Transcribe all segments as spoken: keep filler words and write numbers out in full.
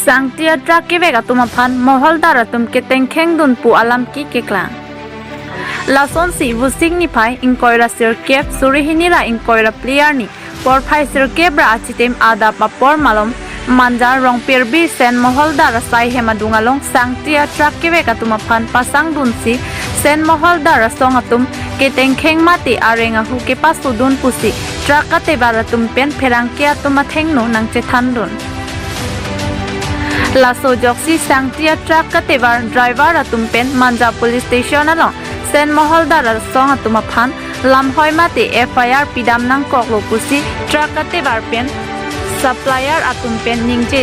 Sangti a truck kevek atum aphan moholdar atum ketengkheng dun pu alam keklang. Lasonsi Vosik niphai ingkoi ra sirkep suri hini ra ingkoi ra phli arni porphai sirkep ra achitim adap apor malom Manja Rongpirbi Sen Moholdar asai hem adung along sangti a truck kevek atum aphan pasang dunsi Sen Moholdar asong atum ketengkheng mate areng ahu kepasu dun pusi truck katebar atum pen pherangke atum athengno nangchethan dun. Laso ajoksi sangti a truck katebar driver atum pen Manja Police Station along Sen Moholdar asong atum aphan lamhoi mate F I R pidam nangkoklo pusi truck katebar pen supplier atum pen ningje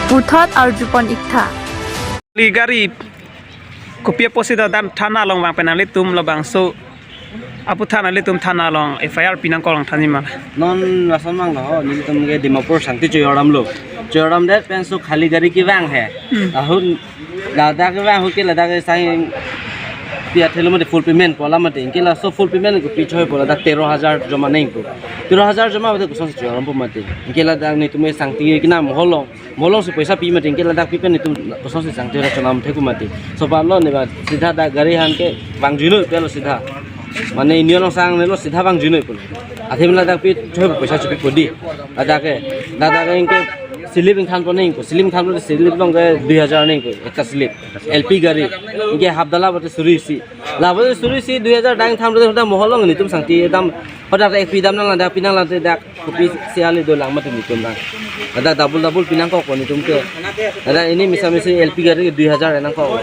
puthot arjupon iktha. Li gari kopi aposi ta dan thana along vang pen nanglitum labangso aphuthak nanglitum thana along F I R pinangkok lang thanji ma? Non lason vanglo ho, nelitum ke Dimapur sangti choyordamlo. Choyordamdet pen so khali gari kevang he. Hmm. Ahut ladak kevang ahut ke ladak ke sang pi athelo mate full payment pu alam mate. Anke laso full payment kopi choi pu ladak tero hajar joma nangpo. Tero hajar joma mate kosonsi choyordampo mate. Anke ladak nelitum ke sangti ke kinam holong. Moholdar si poisa pi mate, anke ladak pi pen nelitum kosonsi sangti ra chonam thekthe mati. Sopa lo ne ba sida dak gari han ke vangjuinoi pulo sida. Mane union along sang ne lo sida vangjuinoi pulo. Athe ladak pi choi poisa chopipo dei. Ladak ke, ladak ke anke slip ingthanpo nangpo. Slip ingthanpo, slip along ke dui hajar nangpo. Ekta slip. L P gari. Anke hap dala pulote suri isi. Lapu suri isi dui hajar dang ingthanpo, hoda moholdar nelitum sangti dam, hoda ek pi dam nang ladak pinang ladak kopi si ali dolang mati nelitum dang. Ladak double double pinangkokpo nelitum ke. Ladak ini misa misi L P gari ke dui hajar nangkok.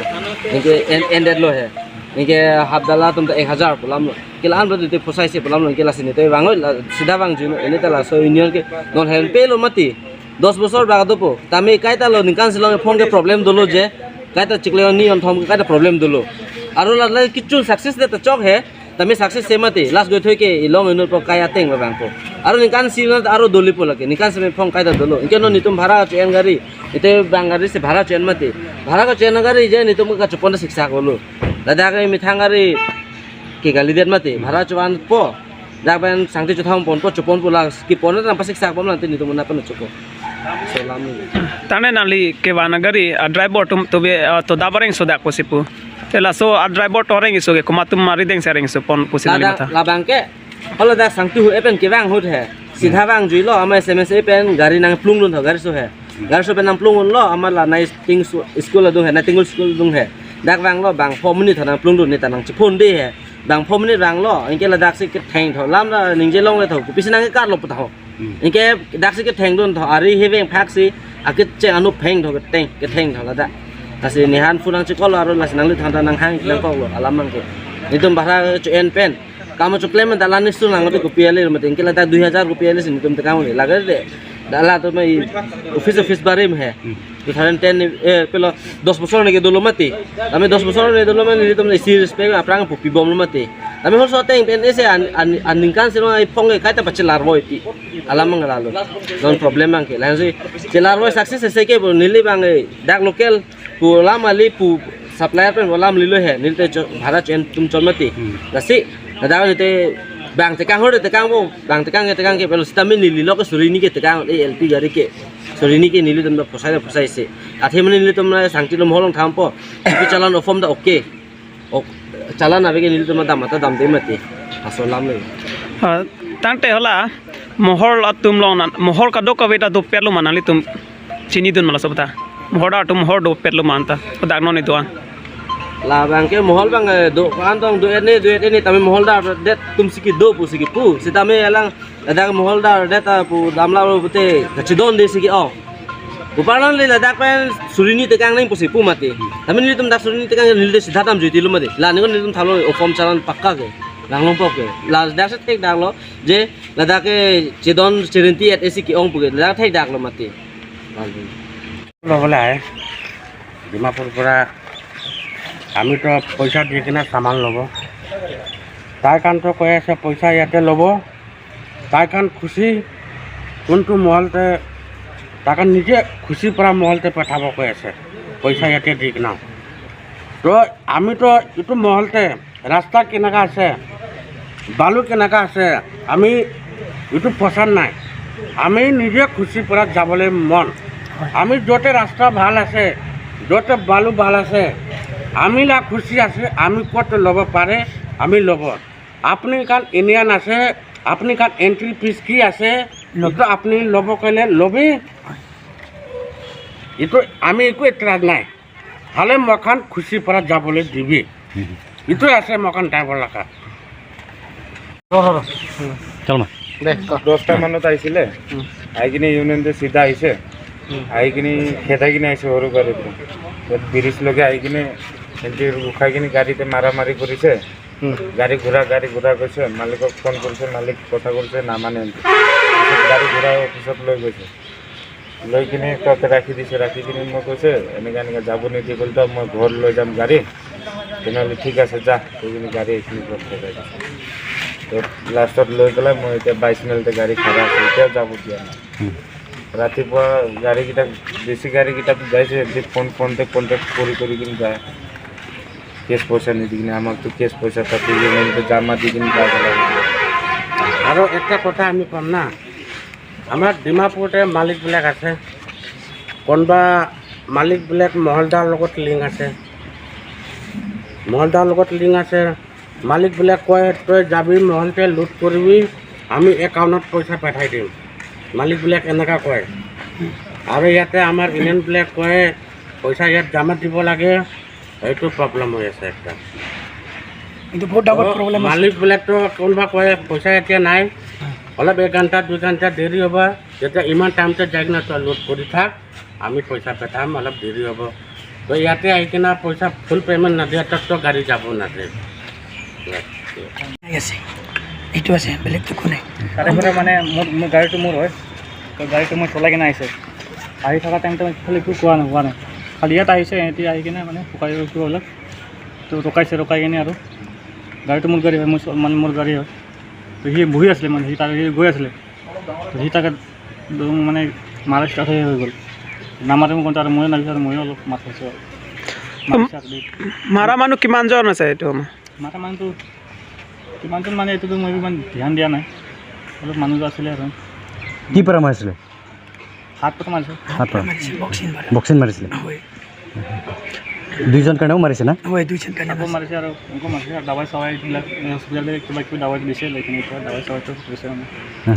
Anke en, endetlo he. Anke hap dala atum ta ek hajar pu alamlo. Ke la-an pulote phusai si pu alamlo. Anke lasi nelitum vangoi la, sida vangjuinoi. Ini ta laso union ke non help lo mati. Dos bosor bak dopo. Tame kaita lo ningkan si long phone ke problem dolo je. Kaita chiklo ni on thom kaita problem dolo. Aro la la kichun success det ta chok he. Tame success se mati. Last goi thoi ke ilong inut po kai ateng lo bang po. Aro ningkan si lo aro dolipo lake. Ningkan si me phone kaita dolo. Anke non nelitum bhara cho-en gari. Ite bang gari si bhara cho-en mati. Bhara cho-en gari je nelitum kachopon siksak dolo. Ladak ke methang gari ke kalidet mati. Bhara cho-enpo. Dak pen sangti chothang ponpo, choponpo la kepon nang pasiksak bom nang tini tumuna pen choko. Selam ni. Tane nangli kevang gari, ah, driver atum tobe, ah, to dabareng so dak pusi pu. Te laso, ah, driver to areng iso ke, komat atum arideng si areng iso pon pusi nangli Ladak matha. Labang ke, kalau dak sangti hu epen kevang hut he. Sida vangjuilo, ama S M S epen gari nangplung dun tho gari so he. Gari so pen nangplung dunlo, ama la nai ting su-, school adung he, nai tingul school adung he. Dak vanglo bang four minute tha nangplung dun ne ta nangchephon dei he. Bang four minute vanglo, anke ladak si ketheng tho. Lam la ningje longle tho, kopisi nangkekar lo pu tho. Hmm. Anke dak si ketheng dun tho, ari heveng phak si, akecheng anu pheng tho ketheng, ketheng tho ladak. Lasi ne han phone nangchekol lo aro lasi nangli thanta nanghang nangkok lo, alam nangke. Nelitum bhara cho-en pen. Kam choklem pen dalan ni su nang kopi ale lo mati, anke ladak dui hajar kopi ale si nelitum tekang le. Lagade. Dala to mai office office barim he. Hmm. Two thousand ten ni, eh, pelo dos bosor ni ke dolo mati. Tame dos bosor ni dolo mati, nelitum isi respect aphrang pu pibom lo mati. Tame hol so ateng pen ese an, an, an ningkan si lo ai phong ke kaita pachelar boy ti. Alam mang lalo. Non problem mang ke. Langsung chelar boy success ese ke bo neli bang, eh, dak local pu alam ali pu supplier pen pu alam lilo he. Neli te cho-, bhara cho-en atum chon mati. Hmm. Lasi, ladak neli te bang tekang ho de tekang bo, bang tekang ke tekang ke pelo sitame neli lo ke suri ni ke tekang, eh, L P gari ke. Suri ni ke nelitum ta phusai ta phusai se. Athe mane nelitum ta sangti lo moholdar thampo. Tapi challan ofom ta okay. Ok, challan ave ke nelitum ta dam ta damde mati. Laso alam le. Ah, tangte hala, moholdar atum along nan, moholdar kadokave ta dopet lo ma nanglitum chinidun ma laso aphuthak. Moholdar atum moholdar dopet lo ma anta. Dak non iduan. Labang ke moholdar bang, eh, do, kantong do-et ne, do-et ne, tame moholdar det atum si kedo pu si kepu. Sitame alang, ladak moholdar det ta pu damlo pute, kachidon dei si ke-ong. Pu parlon le ladak pen suri ni tekang nangpo si pu mati. Tame nelitum dak suri ni tekang neli de sida damjuiti lo mati. La ni ko nelitum thalo ofom challan pakka ke. Langlong pok ke. Ladak si thekdak lo, je ladak ke chidon chirinti-et isi ke-ong pu ke. Ladak thekdak lo mati. ল'বলৈ আহে ডিমাপুৰৰ পৰা। আমিতো পইচা দি কিনে চামান ল'ব। তাৰ কাৰণতো কৈ আছে পইচা ইয়াতে ল'ব, তাৰ কাৰণ খুচি কোনটো মহলতে তাৰ কাৰণে নিজে খুচি পৰা মহলতে পঠাব কৈ আছে পইচা ইয়াতে দি কিনে। তো আমিতো এইটো মহলতে ৰাস্তা কেনেকা আছে, বালু কেনেকা আছে, আমি এইটো পচন্দ নাই। আমি নিজে খুচি পৰা যাবলৈ মন। আমি য'তে ৰাস্তা ভাল আছে, য'তে বালু ভাল আছে, আমি লা খুচি আছে, আমি ক'ত ল'ব পাৰে, আমি ল'ব। আপুনি কাণ ইণ্ডিয়ান আছে, আপুনি কাণ এণ্ট্ৰি ফিজ কি আছে, এইটো আপুনি ল'ব ক'লে ল'বি। এইটো আমি একো এতৰাজ নাই। খালি মই কাণ খুচি পৰা যাবলৈ দিবি। এইটোৱে আছে মই কাণ ড্ৰাইভাৰ লাগা। চল মা। দহটা মানত আহিছিলে। আহি কিনে ইউনিয়নতে চিধা আহিছে। আহি কিনে খেদাই কিনে আহিছে সৰু গাড়ীটো। ইয়াত ব্ৰিজ লগে আহি কিনে এনকে উঠাই কিনে গাড়ীতে মাৰা মাৰি কৰিছে। গাড়ী ঘূৰা, গাড়ী ঘূৰা কৈছে, মালিকক ফোন কৰিছে, মালিক কথা কৰিছে, নামানে। পিছত গাড়ী ঘূৰাই অফিচত লৈ গৈছে। লৈ কিনে তাতে ৰাখি দিছে, ৰাখি কিনে মই কৈছে, "এনেকা এনেকা যাব নিদিয়ে বুলি তো মই ঘৰ লৈ যাম গাড়ী।" তেনেহ'লে ঠিক আছে, যা, কৈ কিনে গাড়ী এইখিনি ঘৰত থৈ দিছে। তো লাষ্টত লৈ পেলাই মই এতিয়া বাইছ মাইলতে গাড়ী খাৰা আছে, এতিয়াও যাব দিয়া নাই। ৰাতিপুৱা গাড়ীকেইটা, বেছি গাড়ীকেইটা যাইছে, সিহঁতি ফোন, ফোনতে কণ্টেক্ট কৰি কৰি কিনে যায়। কেছ পইচা নিদি কিনে, আমাকতো কেছ পইচা তাতে ইউনিয়নতে জমা দি কিনে যাব লাগে। আৰু একটা কথা আমি ক'ম না, আমাৰ ডিমাপুৰতে মালিকবিলাক আছে, কোনোবা মালিকবিলাক মহলদাৰ লগত লিংক আছে, মহলদাৰ লগত লিংক আছে। মালিকবিলাক কয়, "তই যাবি মহলতে লুট কৰিবি, আমি একাউণ্টত পইচা পঠাই দিম।" মালিকবিলাক এনেকা কয়। আৰু ইয়াতে আমাৰ ইউনিয়নবিলাক কয়, "পইচা ইয়াত জমা দিব লাগে।" এইটো প্ৰব্লেম হৈ আছে একটা। কিন্তু বহুত ডাঙৰ প্ৰব্লেম আছে। মালিকবিলাকতো কোনোবা কয়, "পইচা এতিয়া নাই, অলপ এক ঘণ্টা, দুই ঘণ্টা দেৰি হ'ব, যেতিয়া ইমান টাইমতে যাই কিনে তই লোড কৰি থাক, আমি পইচা পঠাম, অলপ দেৰি হ'ব।" তো ইয়াতে আহি কিনে পইচা ফুল পেমেণ্ট নিদিয়ালৈকে তো গাড়ী যাব নাদে। ঠিক আছে, এইটো আছে, বেলেগটো একো নাই। তাৰে পৰা মানে মোৰ, মোৰ গাড়ীটো মোৰ হয়, তো গাড়ীটো মই চলাই কিনে আহিছোঁ। আহি থকা টাইমতে মই খালি একো কোৱা নাই, কোৱা নাই। খালি ইয়াত আহিছে, এতিয়া আহি কিনে মানে শুকাই কিবা অলপ তো ৰখাইছে, ৰখাই কিনে আৰু গাড়ীটো মোৰ গাড়ী হয়, মোৰ চ-, মানে মোৰ গাড়ী হয়। তো সি বহি আছিলে, মানে সি তাৰ, সি গৈ আছিলে। তো সি তাকে একদম মানে মাৰা ষ্টাৰ্ট হৈ, হৈ গ'ল। নামাৰে মোক কওঁতে আৰু ময়ো নামিছোঁ আৰু ময়ো অলপ মাৰিছোঁ আৰু। মাৰিছে আৰু দেই। মাৰা মানুহ কিমানজন আছে এইটো সময়ত? মাৰা মানুহটো কিমানজন মানে এইটোতো মই ইমান ধ্যান দিয়া নাই। অলপ মানুহ আছিলে আৰু। কি পৰা মাৰিছিলে? হাত পৰা মাৰিছে। হাত পৰা? মাৰিছে, বক্সিং মাৰা। বক্সিং মাৰিছিলে? হয়। দুইজন কাৰণেও মাৰিছে না? হয়, দুইজন কাৰণে আকৌ মাৰিছে। মাৰিছে আৰু মোকো মাৰিছে আৰু দাৱাই চাৱাই এইবিলাক, এ, হস্পিটেলতে কিবা কিবি দাৱাই দিছে, লেকিন এতিয়া দাৱাই চাৱাইটো হৈছে মানে। হা।